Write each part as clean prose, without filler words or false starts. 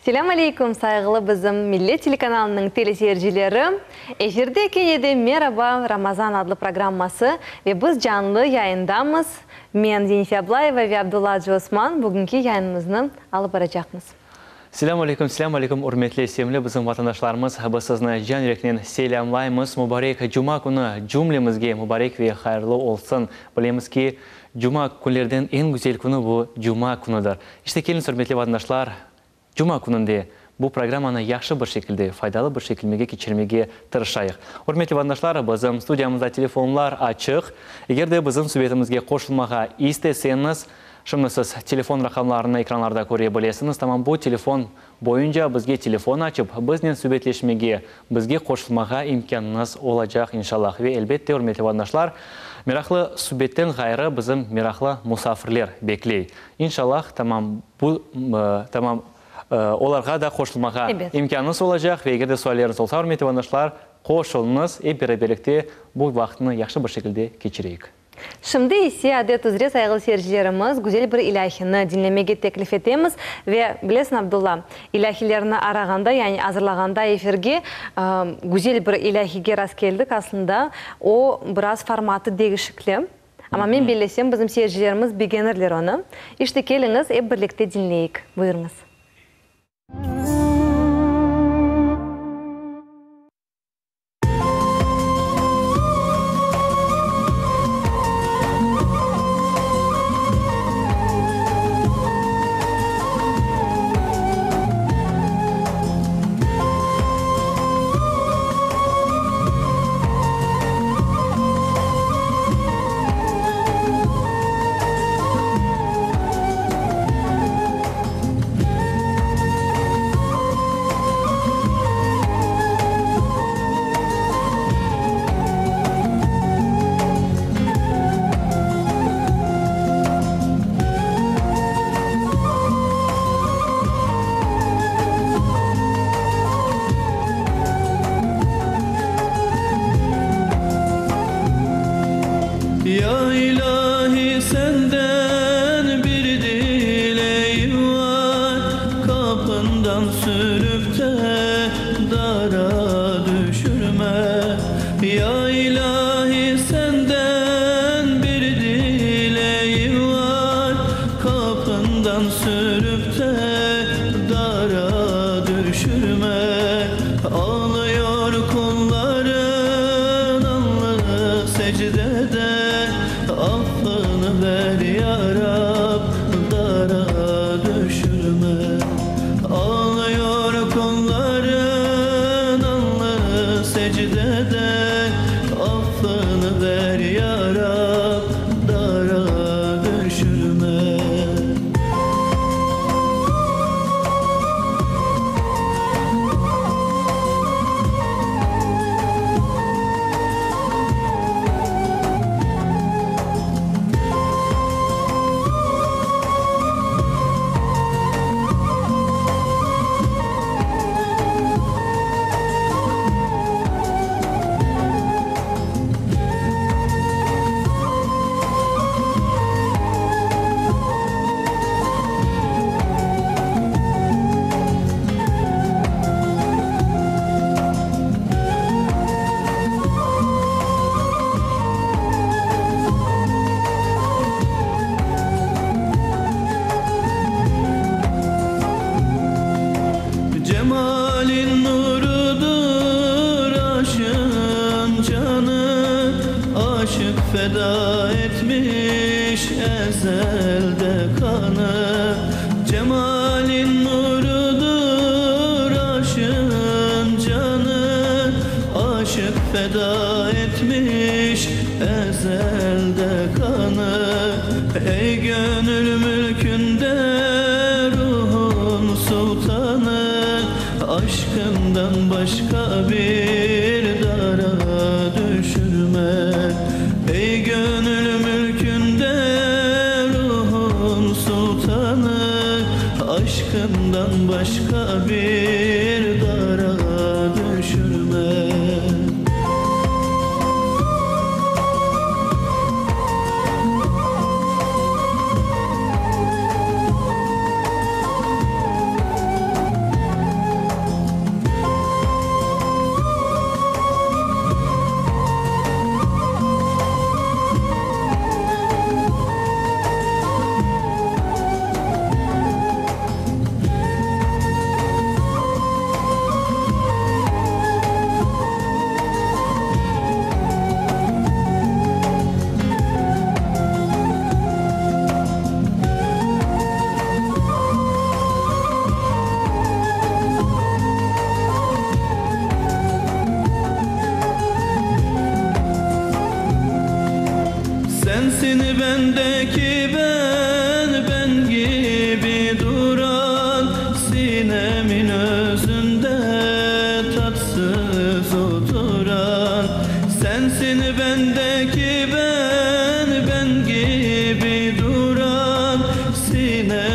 Selâm aleyküm, sayğılı bizim Millet telekanalınıñ teleseyircileri! Efirde kene de Meraba, Ramazan adlı programması ve biz canlı yayındamız. Men, Zenife Ablayeva ve Abdulla Acıosman bugünki yayınımıznı alıp baracaqmız. Selâm aleyküm, selâm aleyküm, ürmetli, sevimli bizim vatandaşlarımız! Biz sizni can yüreknen selâmlaymız. Mubarek cuma künü cümlemizge mubarek ve hayırlı olsun. Bilemiz ki, cuma künlerden eñ güzel künü bu cuma künüdir. İşte, keliñiz, ürmetli vatandaşlar, Cuma kününde bu programmanı yahşı bir şekilde, faydalı bir şekilmege keçirmege tırışayıq. Ürmetli vatandaşlar, bizim studiyamızda telefonlar açıq. Eger de bizim subetimizge qoşulmağa isteseñiz, şimdi siz telefon raqamlarını ekranlarda köre bilesiñiz. Tamam bu telefon boyunca bizge telefon açıp, biznen subetleşmege, bizge qoşulmağa imkânıñız olacaq, inşallah. Ve elbette, ürmetli vatandaşlar, meraqlı subetten ğayrı bizim meraqlı musafirler bekley. İnşallah, tamam bu, tamam olarğa da qoşulmağa imkânıñız olacaq ve eger de sualleriñiz olsa, ürmetli vatandaşlar, qoşulıñız, ep beraberlikte bu vaqıtnı yahşı bir şekilde keçireyik. Şimdi ise, adet üzre, sayğılı seyircilerimiz, güzel bir ilâhini diñlemege teklif etemiz. Ve, bilesiñ, Abdulla, ilâhilerni arağanda, yani azırlağanda efirge, güzel bir ilâhige rastkeldik, aslında, o, biraz formatı degişikli. Amma men bellesem, bizim seyircilerimiz begenirler onı. İşte, keliñiz, ep birlikte diñleyik. Buyurıñız. Ya İlahi senden bir dileyim var, Qapından sürüp te dara düşürme. Ya İlahi senden bir dileyim var, Qapından sürüp te dara düşürme. Ağlıyor qulların alnı secdede, Affını ver ya Rab, dara düşürme. Ağlıyor qulların alnı secdede, Affını ver ya Rab, dara düşürme. Cemalin nurudur aşığın canı, Aşıq feda etmiş ezelde qanı. Cemalin nurudur aşığın canı, Aşıq feda etmiş ezelde qanı. Ey gönül mülkünde ruhun sultanı, Aşkından başqa bir dara düşürme. Ey gönül mülkünde ruhun sultanı, Aşkından başqa bir dara düşürme.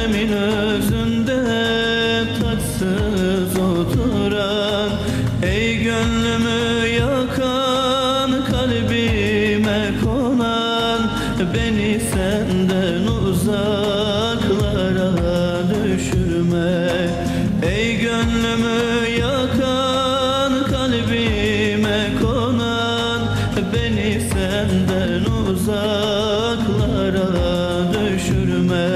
Alemin özünde tacsız oturan, Ey gönlümü yakan, kalbime konan, Beni senden uzaklara düşürme. Ey gönlümü yakan, kalbime konan, Beni senden uzaklara düşürme.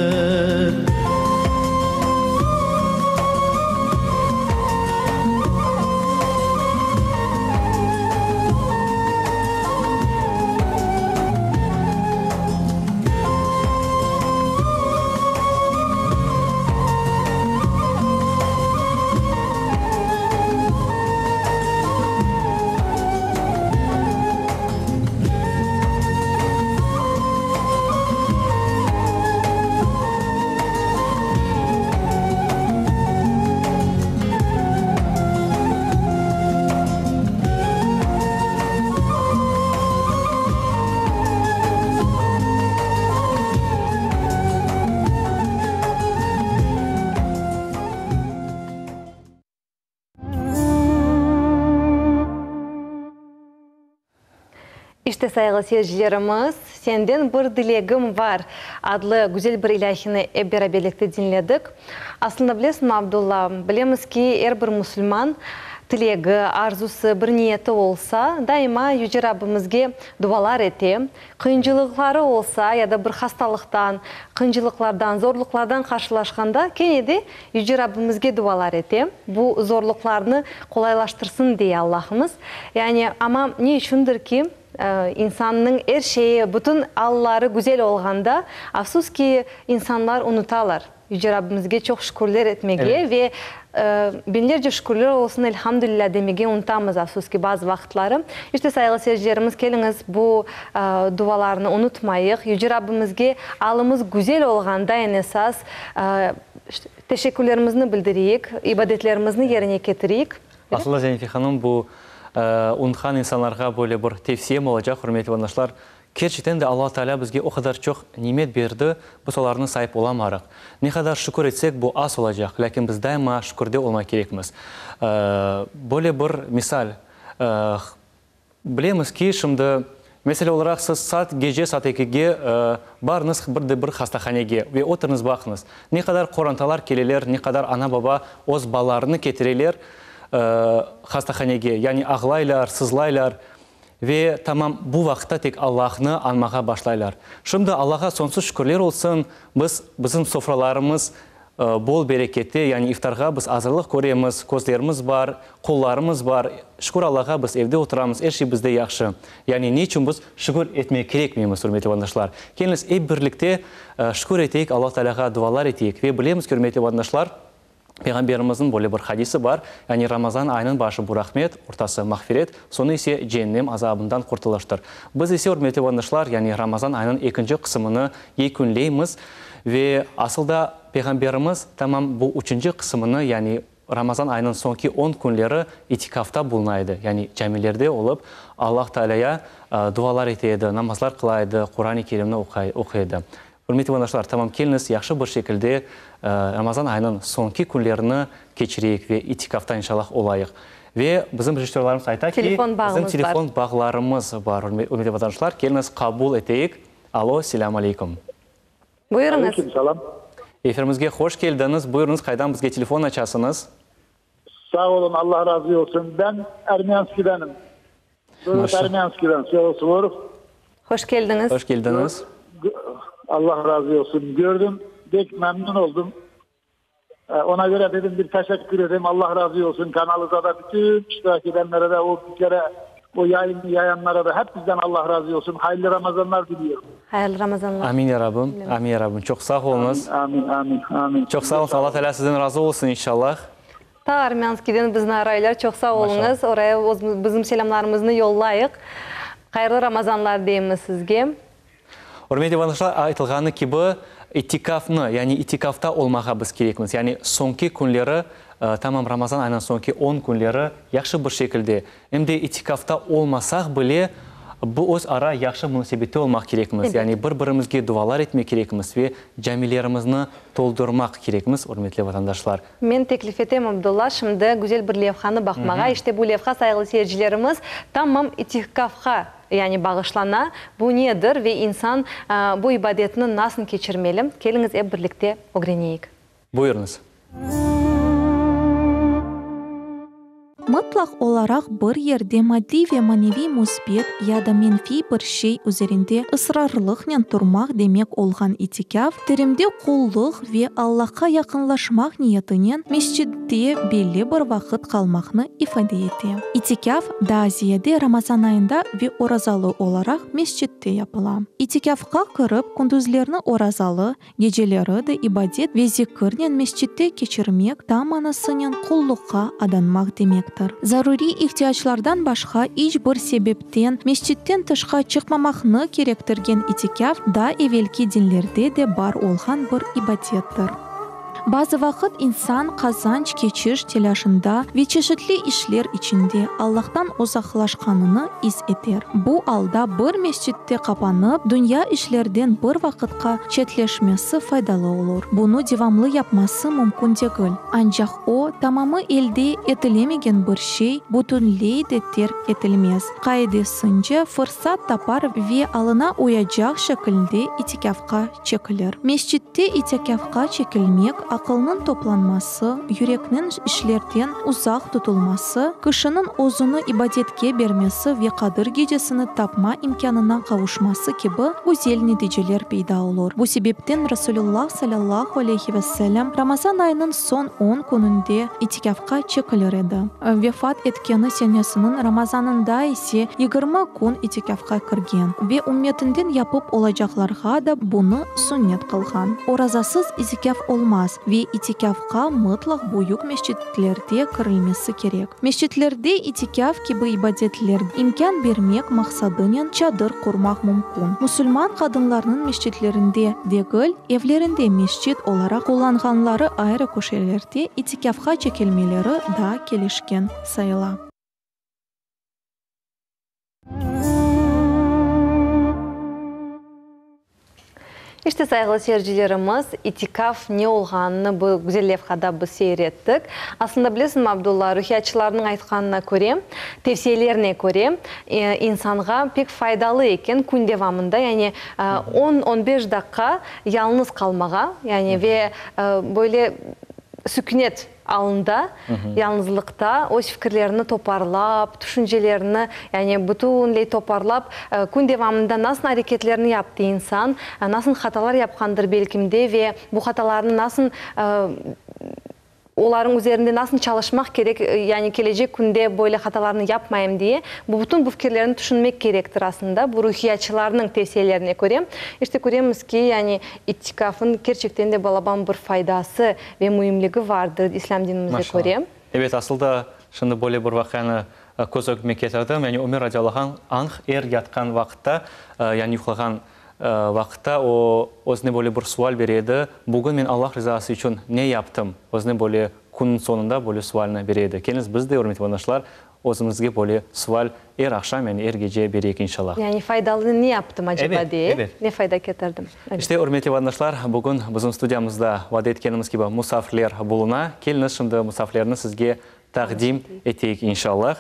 İşte, sayğılı seyircilerimiz, Senden bir dilegim var adlı güzel bir ilâhini ep beraberlikte diñledik. Aslında, bilesiñmi, Abdulla, bilemiz ki, er bir musulman tilegi, arzusı, bir niyeti olsa, daima Yüce Rabbimizge dualar ete. Qıyıncılıqları olsa ya da bir hastalıqtan, qıyıncılıqlardan, zorluqlardan qarşılaşqanda kene de Yüce Rabbimizge dualar ete, bu zorluqlarnı qolaylaştırsın diye Allahımız. Yani, amma ne içündir ki, insannıñ er şeyi, bütün alları güzel olğanda, afsus ki, insanlar unutalar Yüce Rabbimizge çoq şükürler etmege ve biñlerce şükürler olsun, elhamdülilâ demege unutamız, afsus ki, bazı vaqıtları. İşte, sayğılı seyircilerimiz, keliñiz, bu dualarnı unutmayıq. Yüce Rabbimizge alımız güzel olğanda eñ esas teşekkürlerimizni bildireyik, ibadetlerimizni yerine ketireyik. Asılda, Zenife hanım, bu unutqan insanlarğa böyle bir tevsiyem olacaq, ürmetli vatandaşlar, Kerçekten de Alla Taalâ bizge o qadar çoq nimet berdi, biz olarnı sayıp olamarıq. Ne qadar şükür etsek, bu az olacaq, lâkin biz daima şükürde olmaq kerekmiz. Böyle bir misal, bilemiz ki, şimdi, mesele olaraq, siz saat gece saat ekige barıñız bir de bir hastahanege ve oturıñız baqıñız, ne qadar qorantalar keleler, ne qadar ana-baba öz balalarını ketireler hastahanege, yani ağlaylar, sızlaylar. Ve tamam bu vaqıtta tek Allahnı añmağa başlaylar. Şimdi Allağa soñsuz şükürler olsun, biz, bizim sofralarımız bol berekette, yani iftarğa biz azırlıq köremiz, közlerimiz bar, qollarımız bar, şükür Allağa biz evde oturamız, er şey bizde yahşı. Yani ne içün biz şükür etmege kerekmeymiz, ürmetli vatandaşlar? Keliñiz, ep birlikte şükür eteyik, Alla Taalâğa dualar eteyik. Ve bilemiz ki, ürmetli vatandaşlar, Peyğamberimizniñ böyle bir hadisi bar, yani Ramazan ayınıñ başı bu rahmet, ortası mağfiret, soñu ise ceennem azabından qurtulıştır. Biz ise, ürmetli vatandaşlar, yani Ramazan ayınıñ ekinci qısımını yekünleymiz ve asıl da Peyğamberimiz tamam bu üçünci qısımını, yani Ramazan ayınıñ soñki on künleri itikafta buluna edi, yani camilerde olıp Allah Taalâya dualar ete edi, namazlar qıla edi, Quran-ı Kerimni oquy edi. Ürmetli vatandaşlar, tamam, keliñiz, yahşı bir şekilde Ramazan ayınıñ soñki künlerini keçireyik ve itikafta, inşallah, olayıq. Ve bizim rejissörlarımız ayta ki, bizim telefon bağlarımız bar, ürmetli vatandaşlar, keliñiz, qabul eteyik. Alo, selâm aleykum. Buyurıñız. Aleyküm selâm. Efirimizge hoş keldiñiz. Buyurıñız, qaydan bizge telefon açasıñız? Sağ olun, Allah razı olsun. Ben Ermiyanskidenim. Buyurıñız, Ermiyanskiden, Selo Suvorov. Hoş keldiñiz. Hoş keldiñiz. Allah razı olsun. Gördüm, bek memnun oldum. Ona göre dedim bir teşekkür edeyim. Allah razı olsun. Kanalınıza da bütün iştirak edenlere de, o bizlere, o yayını yayanlara da hepinizden Allah razı olsun. Hayırlı Ramazanlar diliyorum. Hayırlı Ramazanlar. Amin, ya Rabbim. Amin, ya Rabbim. Çoq sağ oluñız. Amin, amin, amin. Çoq sağ oluñız. Allah Teala sizden razı olsun, inşallah. Ta Armânskiyden bizni araylar, çoq sağ oluñız. Oraya bizim selâmlarımıznı yollayıq. Hayırlı Ramazanlar deymiz sizge. Ürmetli vatandaşlar, aytılğanı kibi, itikafnı, yani itikafta olmağa biz kerekmiz. Yani soñki künleri, tamam Ramazan ayınıñ soñki on künleri yahşı bir şekilde, em de itikafta olmasaq bile, Bu öz ara yahşı munasebette olmaq kerekmiz, yani bir-birimizge dualar etmek kerekmiz ve camilerimizni toldurmaq kerekmiz, ürmetli vatandaşlar. Men teklif etem, Abdulla, şimdi güzel bir levhanı baqmağa. İşte bu levha, sayğılı seyircilerimiz, tamam itikafqa, yani bağışlana. Bu nedir ve insan bu ibadetni nasıl keçirmeli? Keliñiz, ep birlikte ögreneyik. Buyurıñız. Mıtlaq olaraq bir yerde maddiy ve maneviy müsbet ya da menfiy bir şey üzerinde ısrarlıqnen turmaq demek olğan itikâf, terimde qullıq ve Allahqa yaqınlaşmaq niyetinen mescitte belli bir vaqıt qalmaqnı ifade ete. İtikâf daa ziyade Ramazan ayında ve orazalı olaraq mescitte yapıla. İtikâfqa kirip, kündüzlerni orazalı, Geceleri de ibadet ve zikirnen mescitte keçirmek tam manasınen qulluqqa adanmaq demektir. Zaruriy ihtiyaclardan başqa iç bir sebepten mescitten tışqa çıqmamaqnı kerektirgen itikâf daa evelki dinlerde de bar olğan bir ibadettir. Bazı vaqıt insan qazanç keçiş telâşında ve çeşitli işler içinde Allahtan uzaqlaşqanını is eter. Bu alda bir mescitte qapanıp, dünya işlerden bir vaqıtqa çetleşmesi faydalı olur. Bunı devamlı yapması mümkün degil. Ancaq o, tamamı elde etilemegen bir şey bütünley de terk etilmez qaidesince fırsat tapar ve alına uyacaq şekilde itikâfqa çekilir. Mescitte itikâfqa çekilmek, aqılnıñ toplanması, yürekniñ işlerden uzaq tutulması, kişiniñ özüni ibadetke bermesi ve Qadir gecesini tapma imkânına qavuşması kibi güzel neticeler peyda olur. Bu sebepten Resulullah salâllahu aleyhi ve sellem Ramazan ayınıñ soñ on kününde itikâfqa çekilir edi. Vefat etkeni senesiniñ Ramazanında ise 20 kün itikâfqa kirgen ve ümmetinden yapıp olacaqlarğa da bunı sünnet qılğan. Orazasız itikâf olmaz ve itikâfqa mıtlaq büyük mescitlerde kirilmesi kerek. Mescitlerde itikâf kibi ibadetlerge imkân bermek maqsadınen çadır qurmaq mümkün. Musulman qadınlarnıñ mescitlerinde degil, evlerinde mescit olaraq qullanğanları ayrı köşelerde itikâfqa çekilmeleri daa kelişken sayıla. İşte, sayğılı seyircilerimiz, itikaf ne olğanını bu güzel levhada biz seyir ettik. Aslında, bilesiñmi, Abdulla, ruhiyatçılarnıñ aytqanına köre, tevsiyelerine köre, insanğa pek faydalı eken kün devamında, yani on, on beş daqqa yalñız qalmağa, yani ve böyle sükünet alında, yalñızlıqta öz fikirlerini toparlap, tüşüncelerini, yani bütünley toparlap, kün devamında nasıl areketlerni yaptı insan, nasıl hatalar yapqandır belkim de ve bu hatalarnı nasıl olarıñ üzerinde nasıl çalışmaq kerek, yani kelecek künde böyle hatalarnı yapmayım diye, bu bütün bu fikirlerni tüşünmek kerektir aslında, bu ruhiyatçılarnıñ tevsiyelerine köre. İşte köremiz ki, yani itikafın kerçekten de balaban bir faydası ve müimligi vardır İslâm dinimize Maşallah. köre. Evet, asıl da şimdi böyle bir vaqianı köz ögüme ketirdim. Yani Ömer radiyallahu anh er yatqan vaqıtta, yani yuqlağan vaqıtta o özüne böyle bir sual bere edi, Bugün men Allah rizası içün ne yaptım? Özüne böyle künniñ soñunda böyle sualni bere edi. Keliñiz, biz de, ürmetli vatandaşlar, Özümizge böyle sual er aqşam, yani er gece bereyik, inşallah. Yani faydalı ne yaptım acaba Evet, deye, evet. ne fayda ketirdim. Evet. İşte, ürmetli vatandaşlar, bugün bizim studiyamızda vade etkenimiz kibi musafirler buluna. Keliñiz, şimdi musafirlerni sizge taqdim eteyik, inşallah.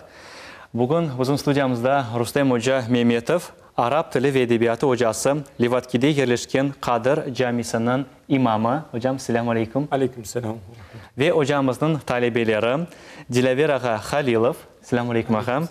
Bugün bizim studiyamızda Rustem oca Memetov, arap tili ve edebiyatı ocası, Levatkide yerleşken Qadır camisiniñ imamı. Ocam, selâm aleyküm. Aleyküm selâm. Ve ocamıznıñ talebeleri, Dilâver ağa Halilov, selâm aleyküm ağam,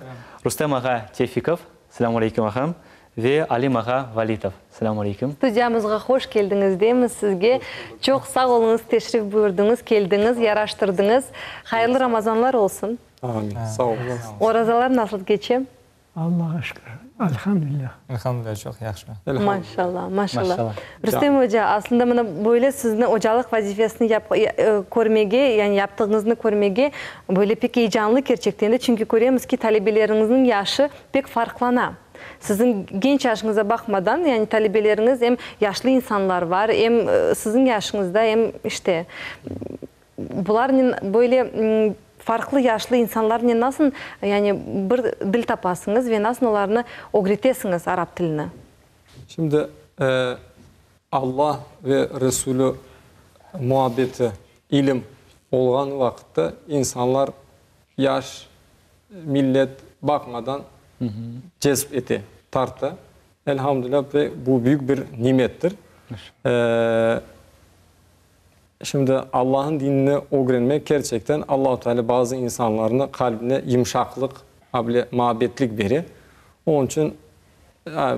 Rustem ağa Tefikov, selâm aleyküm ağam, ve Alim ağa Valitov, selâm aleyküm. Studiyamızğa hoş keldiñiz deymiz sizge. Çoq sağ oluñız, teşrif buyurdıñız, keldiñiz, yaraştırdıñız. Hayırlı Ramazanlar olsun. Amin. Sağ oluñız. Orazalar nasıl keçe? Allağa şükür, elhamdülilâh. Elhamdülilâh, çoq yahşı. Maşallah, maşallah. Rustem oca, aslında mına böyle sizni ocalıq vazifesini yap, körmege, yani yaptığıñıznı körmege böyle pek eyecanlı kerçekten de, çünki köremiz ki, talebeleriñizniñ yaşı pek farqlana. Siziñ genç yaşıñıza baqmadan, yani talebeleriñiz em yaşlı insanlar var, em siziñ yaşıñızda, em işte bularnen böyle. Farqlı yaşlı insanlarnen nasıl, yani, bir dil tapasıñız ve nasıl olarnı ögretesiñiz arap tilini? Şimdi, Alla ve Resulü muabbeti, ilim olğan vaqıtta insanlar yaş, millet baqmadan cezp ete, tarta. Elhamdülilâ, bu büyük bir nimettir. Şimdi Allahnıñ dinini ögrenmek kerçekten Allahu Teala bazı insanlarnı qalbine yımşaqlıq, able muabbetlik bere. Onıñ içün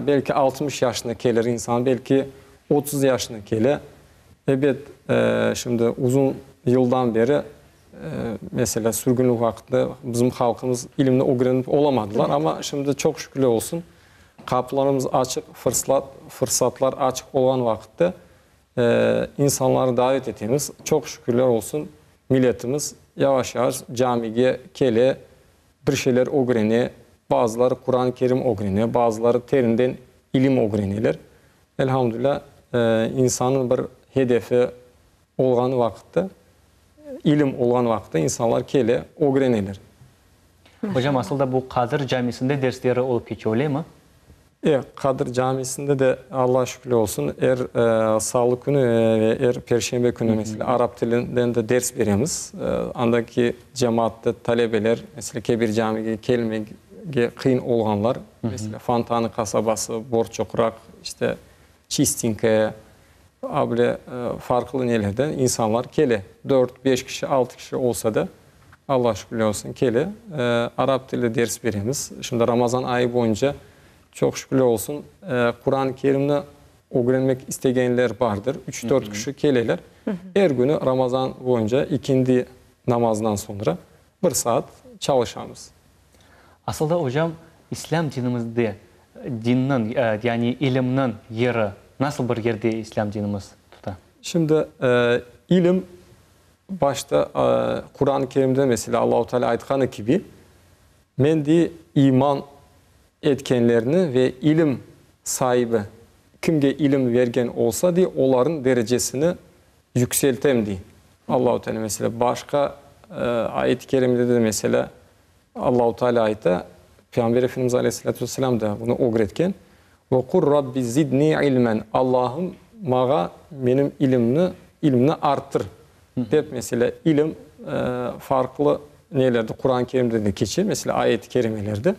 belki 60 yaşına kelir insan, belki 30 yaşına kele. Ebet, şimdi uzun yıldan beri, meselâ, sürgünlik vaqtında bizim halqımız ilimni ögrenip olamadılar, amma şimdi çoq şükürler olsun, qapılarımız açıq, fırsatlar açıq olğan vaqıtta İnsanları davet etemiz. Çoq şükürler olsun, milletimiz yavaş-yavaş camige kele, bir şeyler ögrene, bazıları Quran-ı Kerim ögrene, bazıları terinden ilim ögreneler. Elhamdülilâ, insannıñ bir hedefi olğanı vaqıtta, ilim olğan vaqıtta insanlar kele, ögreneler. Hocam, asıl da bu Qadır camisinde dersleri olıp keçe, öylemi? E, Qadır camisinde de, Allağa şükürler olsun, er salı künü ve er perşembe künü, meselâ, arap tilinden de ders beremiz. Andaki cemaatta talebeler, meselâ, Kebir camige kelmege qıyın olğanlar, meselâ, Fontanı qasabası, Borçoqraq, işte, Çistinkoye, a bile farqlı nelerden insanlar kele. Dört, beş kişi, altı kişi olsa da, Allağa şükürler olsun, kele. Arap tili ders beremiz. Şimdi Ramazan ayı boyunca, çoq şükürler olsun, Quran-ı Kerimni ögrenmek istegenler bardır. Üç, dört kişi keleler. Er künü Ramazan boyunca ikindi namazından soñra bir saat çalışamız. Asıl da, ocam, İslâm dinimizde dinniñ, yani ilimniñ yeri nasıl bir yerde İslâm dinimiz tuta? Şimdi, ilim başta Quran-ı Kerimde, meselâ, Allahu Teala aytqanı kibi, Men, dey, iman etkenlerni ve ilim saibi, kimge ilim vergen olsa, dey, olarnıñ derecesini yükseltem, dey Allahu Teala. Meselâ, başqa ayet-i kerimede de, meselâ, Allahu Teala ayta, Peyğamber Efendimiz aleyhissalâtu vesselâm da bunı ögretken, Ve qur Rabbi zidni ilmen, Allahım, mağa menim ilimni, ilmni arttır, dep, meselâ, ilim farqlı nelerde, Quran-ı Kerimde de keçe, meselâ, ayet-i kerimelerde.